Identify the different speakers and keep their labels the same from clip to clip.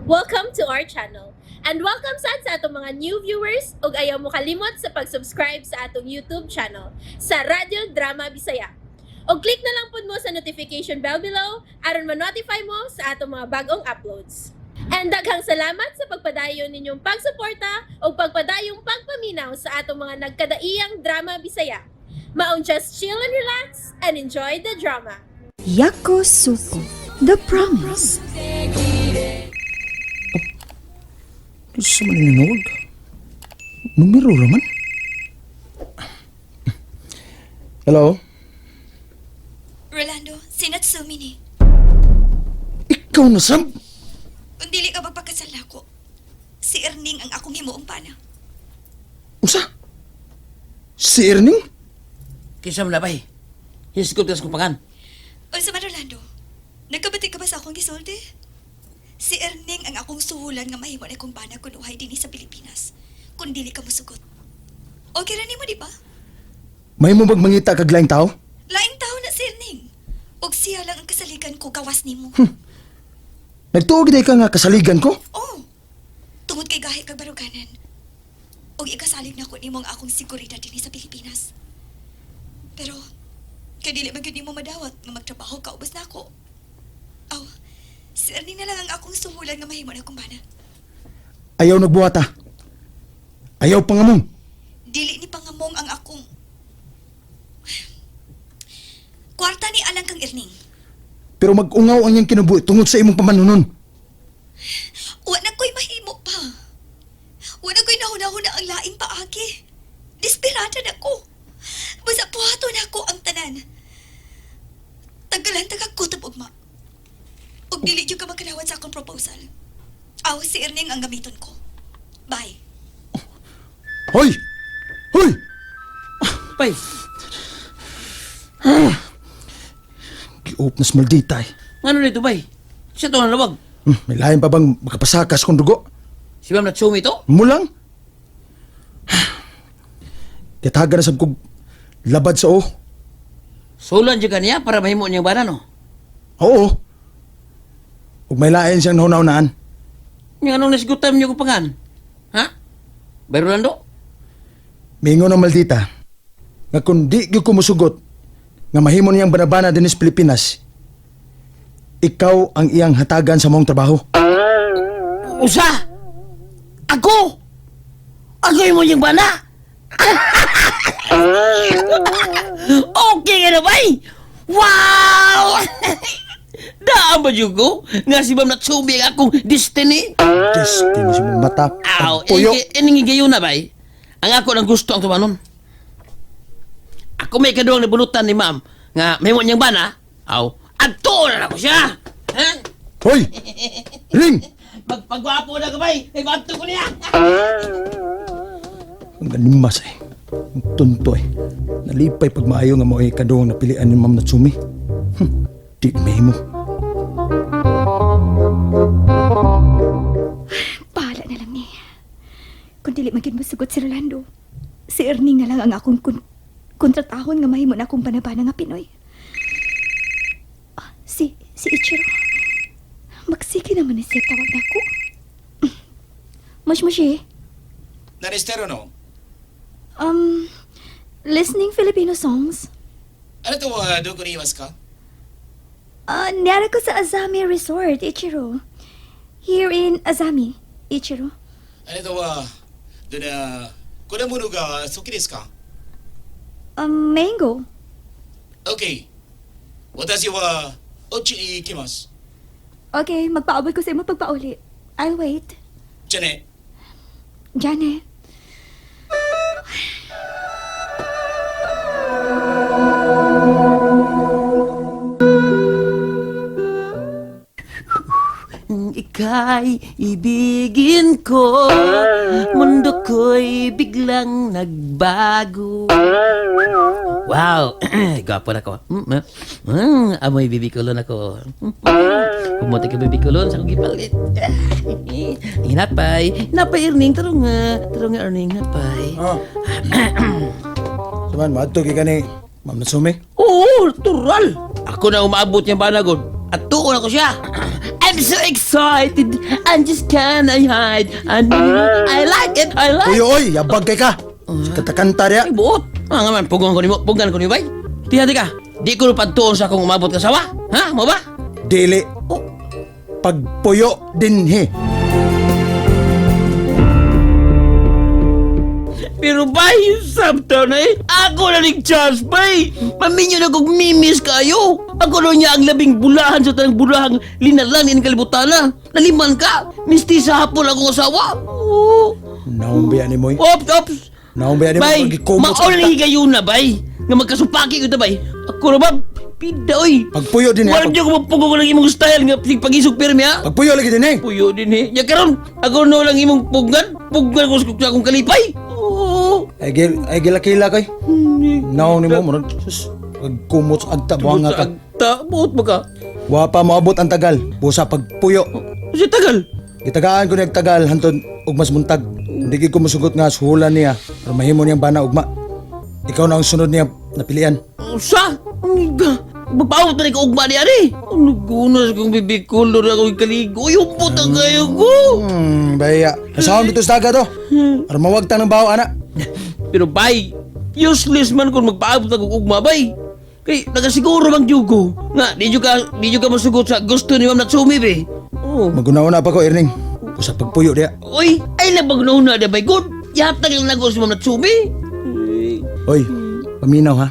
Speaker 1: Welcome to our channel. And welcome sad sa atong mga new viewers ug ayaw mo kalimot sa pag-subscribe sa atong YouTube channel sa Radyo Drama Bisaya. Og click na lang pud mo sa notification bell below aron ma-notify mo sa atong mga bagong uploads. And daghang salamat sa pagpadayon ninyong pagsuporta ug pagpadayong pagpaminaw sa atong mga nagkadaiyang drama Bisaya. Maong just chill and relax and enjoy the drama.
Speaker 2: Yakusoku, The Promise.
Speaker 3: Sa man ninawag? Numero raman? Hello?
Speaker 4: Rolando, si Natsumi ni.
Speaker 3: Ikaw na, Sam?
Speaker 4: Kung dili ka magpakasal nako, si Erning ang akong himuong pana.
Speaker 3: Usa? Si Erning?
Speaker 5: Kinsa man na bay? Hisgot ka sa kumpangan.
Speaker 4: Unsa man, Rolando, nagkabati ka ba sa akong gisulti? Si Erning ang akong suhulan nga mahimo na akong pana kun uhay dinhi sa Pilipinas. Kung dili ka mosugot. Okay ra nimo, di ba?
Speaker 3: May mo mangita kag laing tao?
Speaker 4: Laing tao na si Erning. Og siya lang ang kasaligan ko gawas nimo.
Speaker 3: Nagtuog day ka nga kasaligan ko?
Speaker 4: Oh, tungod kay gahi kag baruganan. Og ikasalig nako nimo ang akong seguridad dinhi sa Pilipinas. Pero kay dili man gyud nimo madawat nga magtrabaho ka ubos nako. Aw, si Ernie na lang ang akong suhulan nga mahimo na akong bana.
Speaker 3: Ayaw nagbuhata. Ayaw pangamong.
Speaker 4: Dili ni pangamong ang akong kwarta ni alang kang Erning.
Speaker 3: Pero mag-ungaw ang iyang kinabuhi tungod sa imong pamanunon.
Speaker 4: Wa na ko'y mahimo pa. Wa na ko'y nahuna-huna ang laing paagi. Desperada na ko. Basta puhato na ko ang tanan. Tagalan tagakutob ugma. Ug dili jud ka makanawat sa akong proposal. Aw, si Erning ang gamiton ko. Bye.
Speaker 3: Hoy! Hoy!
Speaker 5: Bay,
Speaker 3: Giup na maldita eh.
Speaker 5: ngano nito bay? Siya to nalawag.
Speaker 3: May lain pa bang makapasakas kung dugo?
Speaker 5: Si Ma'am Natsumi to?
Speaker 3: Mulang? Kataga na sab kog labad sa o.
Speaker 5: Sulan siya kaniya para mahimo niyang bana no.
Speaker 3: Oo. Ug may lain siyang nahuna-hunaan.
Speaker 5: Nga anong nasigutan niyo kumpangan? Ha? Bay Rolando?
Speaker 3: Mingon ang maldita nga kung di gyud ko mosugot nga mahimo niyang banabana dinhi sa Pilipinas, ikaw ang iyang hatagan sa mong trabaho.
Speaker 5: Usa! Ako! Ako yung niyang bana! Okay ka na bay! Wow! Daan ba dyan ko? Nga si Ma'am Natsumi ang akong destiny?
Speaker 3: Destiny sa mong mata.
Speaker 5: Aw,
Speaker 3: Puyo.
Speaker 5: ining gayon na bay. Ang ako nang gusto ang tumanon. Ako may kaduang nabulutan ni ma'am nga may niyang bana. Aw, adto na ako siya. Ha?
Speaker 3: Hoy! Ring!
Speaker 5: Magpagwapo na ka bay. May bato ko niya.
Speaker 3: Ang ganimas eh. Ang tunto eh. Nalipay pag maayo nga mo ay kaduang napilian ni Ma'am Natsumi. Di mahimo.
Speaker 4: Bahala na lang ni. Kung dili man gyud mosugot si Rolando, si Erning na lang ang akong kontratahon nga mahimo na akong banabana nga Pinoy. Ah, si Ichiro. Magsige naman ni siya tawag nako. Moshi-moshi.
Speaker 6: 何してるの
Speaker 4: Listening Filipino songs.
Speaker 6: あなたはどこにいますか
Speaker 4: Ah, nara ko sa Azami Resort, Ichiro. Here in Azami, Ichiro.
Speaker 6: あなたはどんな果物が好きですか
Speaker 4: Mango.
Speaker 6: ?OK。私はお家に行きます。
Speaker 4: Okay, magpaabot ko sa imo pagpauli. I'll wait.
Speaker 6: じゃあね。
Speaker 4: Janet.
Speaker 5: Ika'y ibigin ko. Mundo ko'y biglang nagbago. Wow! Gwapo na ko. Amoy bibi kulon ako. Pumuti ka bibi kulon sa akong gipalit. Hinapay. Hinapay, Erning. Tarong nga. Tarong nga, Erning. Hinapay.
Speaker 3: Oh. Saman, maadto kay kani Ma'am Natsumi.
Speaker 5: Oo, tural. Ako na umaabot niyang panagod. At tuon ako siya. Ay, I'm so excited and just can't I hide. And I like it, I like
Speaker 3: Puyo oy, yabag kay ka. Katakanta diya.
Speaker 5: Ay, buot. Ah, nga man, pugon ko nimo, pugan ko nimo bay. Tiha di ka. Di ko padtuon sa akong umabot ka sawa. Ha? Mo ba?
Speaker 3: Dili.
Speaker 5: Oh.
Speaker 3: Pagpuyo dinhi.
Speaker 5: Pero bay, samtaw na eh. Ako na ning chance, bay. Paminyo na kong mimis kayo. Ako na niya ang labing bulahan sa tanang bulahang linalan in kalibutan na. Naliman ka. Misti sa hapon akong asawa. Oh.
Speaker 3: Naong biya ni moy.
Speaker 5: Ops, ops.
Speaker 3: Naong biya ni moy.
Speaker 5: Bay,
Speaker 3: Magikumot sa
Speaker 5: mauna na higayon na, bay. Nga magkasupaki ko ta, bay. Ako na ba? Pida, oy.
Speaker 3: Pagpuyo din eh.
Speaker 5: Wala niyo kung ko lang imong style nga pagisog pirmi, ha?
Speaker 3: Pagpuyo lagi din eh.
Speaker 5: Puyo din eh. Ya karon, ako na lang imong pugnan. Pugnan ko sa akong kalipay. Oo.
Speaker 3: Ay gil ay gilakila kay. Naong nimo mo sus. Pagkumot sa agta buhanga ka.
Speaker 5: Ta, buot mo ka.
Speaker 3: Wa pa moabot ang tagal. Busa pagpuyo.
Speaker 5: Kasi tagal.
Speaker 3: Gitagaan ko niyag tagal hantod og mas buntag. Hindi gid ko musugot nga suhulan niya pero mahimo niyang bana ugma. Ikaw na ang sunod niya napilian.
Speaker 5: Usa? Magpaawat na rin ka ugma niya ni. Ano gunas kong bibikulo na akong kaligo. Yung putang kayo ko.
Speaker 3: Baya. Kasahon dito sa dagat oh. Aron mawagtang ng bawo ana.
Speaker 5: Pero bay, useless man kung magpaabot akong ugma bay. Kay nagasiguro bang jugo nga di jud ka masugot sa gusto ni Ma'am Natsumi be. Oh.
Speaker 3: Maguna-una pa ko Erning. Busa pagpuyo diya.
Speaker 5: Oy, ay labag na una di bay good. Yatag lang nago si Ma'am Natsumi. Ay,
Speaker 3: Oy, paminaw ha.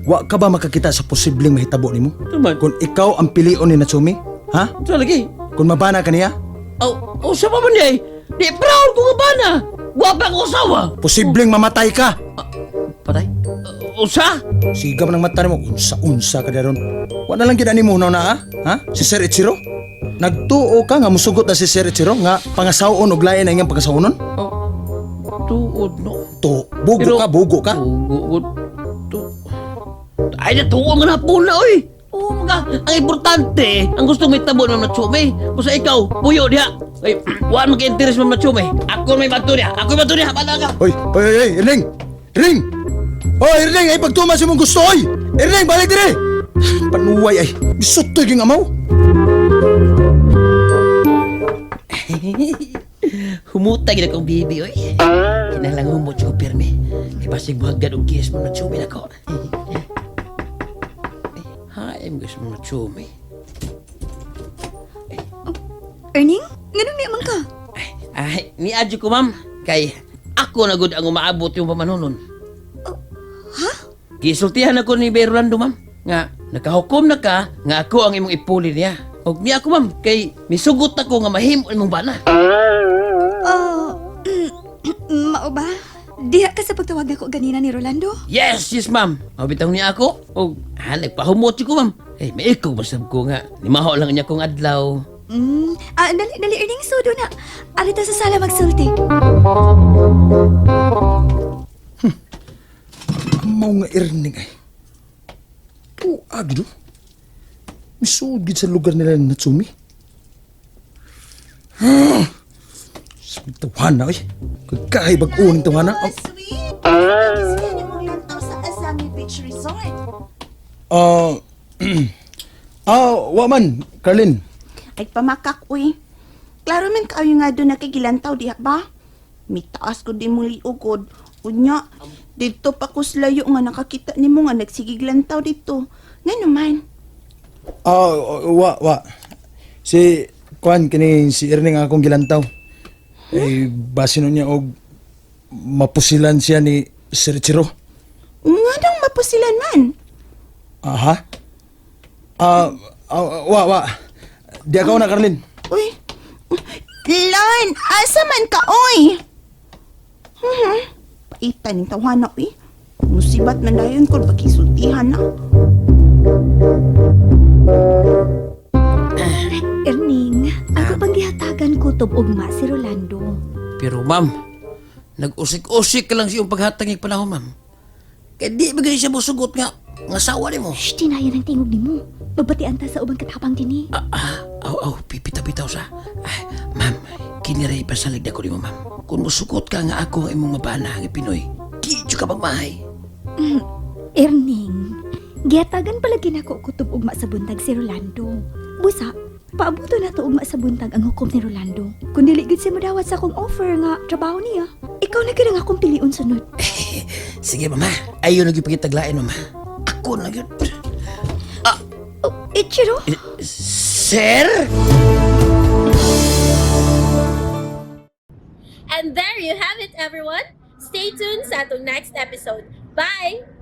Speaker 3: Wa ka ba makakita sa posibleng mahitabo nimo?
Speaker 5: Naman.
Speaker 3: Kung ikaw ang pilion ni Natsumi, ha?
Speaker 5: Sa lagi.
Speaker 3: Kung mabana ka niya,
Speaker 5: Aw, oh, sa pa man niya eh. Di proud ko nga ba na? Gwapa ko asawa.
Speaker 3: posibleng mamatay ka.
Speaker 5: Patay? Usa?
Speaker 3: Siga man ang mata nimo, unsa-unsa ka daron. Wa na lang gid ani mo na ha? Ha? Si Sir Ichiro? Nagtuo ka nga musugot na si Sir Ichiro nga pangasaon og lain ang iyang pangasaonon?
Speaker 5: Oh, tuod no.
Speaker 3: To, bugo ka, bugo ka.
Speaker 5: Bugo tu. Ay, natuo nga na po na, oy. Oo, mga, ang importante, ang gusto may tabo Ma'am Natsumi. Basta ikaw, puyo diha. Ay, wala mag-interest Ma'am Natsumi. Ako may bato niya. Ako may bato niya. Bala ka.
Speaker 3: Oy, oy, oy, oy, Erling! Erling! Oy, Erling, ay pagtuma sa imong gusto, oy! Erling, balik dire! Panuway ay, bisutoy ging amaw.
Speaker 5: Humutay gid akong bibi, oy. Kinalang humot ko pirmi. Kay basig buhagad og kiss Ma'am Natsumi nako. Hi, I'm guys Ma'am Natsumi.
Speaker 4: Erning, nganong niya man ka?
Speaker 5: Ay, ni adyo ko, ma'am. Kay ako na gud ang umaabot yung pamanunon.
Speaker 4: Ha?
Speaker 5: Gisultihan ako ni Bay Rolando, ma'am. Nga, nakahukom na ka, nga ako ang imong ipuli niya. Og niya ako, ma'am, kay misugot ako nga mahimo imong bana.
Speaker 4: Oh, mao ba? Diha ka sa pagtawag nako ganina ni Rolando?
Speaker 5: Yes, yes, ma'am. Mabitaw niya ako. Og, ha, nagpahumot ko, ma'am. Eh, may ikog basab ko nga. Nimaho lang niya kong adlaw.
Speaker 4: Ah, dali, dali, Erning, sudo na. Arita sa sala magsulti.
Speaker 3: Amaw nga Erning ay. Tuag do. Misuod gid sa lugar nila ni Natsumi. Ah! Sa tawana oy. Kagkahay bag-o ning tawana.
Speaker 7: Oh, sweet! Kasi yan yung lantaw sa Azami Beach Resort.
Speaker 3: Ah, wa man, Carlin.
Speaker 7: Ay, pamakak, uy. Klaro man kaayo nga doon nakigilantaw, diha ba? Mitaas ko di mong liugod. Unya, dito pa ko sa layo nga nakakita nimo nga nagsigiglantaw dito. Nga naman.
Speaker 3: Ah, wa wa. Si kuan kini si Erning ang akong gilantaw. Eh basin niya og mapusilan siya ni Sir Chiro.
Speaker 7: Nga nang mapusilan man.
Speaker 3: Aha. Ah, wa wa. Di ako na Carlin.
Speaker 7: Uy, Lan, asa man ka, oy? Paitan ning tawana, uy. Musibat man dayon kung pakisultihan na.
Speaker 4: Erning, ako pang gihatagan kutob ugma si Rolando.
Speaker 5: Pero, ma'am, nag-usik-usik ka lang sa iyong paghatag ng panahon, ma'am. Kaya di ba siya musugot nga, nga sawa ni mo?
Speaker 4: Shh, tinayan ang tingog nimo. Babatian ta sa ubang katapang dinhi.
Speaker 5: Ah, ah, aw, aw, pipitaw-pitaw sa. Ah, ma'am, kiniray pasalig na ko nimo, ma'am. Kung musugot ka nga ako ang imong mabana nga Pinoy, di jud ka magmahay.
Speaker 4: Erning, gihatagan palagi nako kutob ugma sa buntag si Rolando. Busa, Paabuto na to ugma sa buntag ang hukom ni Rolando. Kung dili gud siya modawat sa akong offer nga trabaho niya, ikaw na gyud ang akong piliun sunod.
Speaker 5: Sige, mama. Ayaw na gyud pagitaglain, mama. Ako na gyud.
Speaker 4: Oh, Ichiro?
Speaker 5: Sir?
Speaker 1: And there you have it, everyone. Stay tuned sa atong next episode. Bye!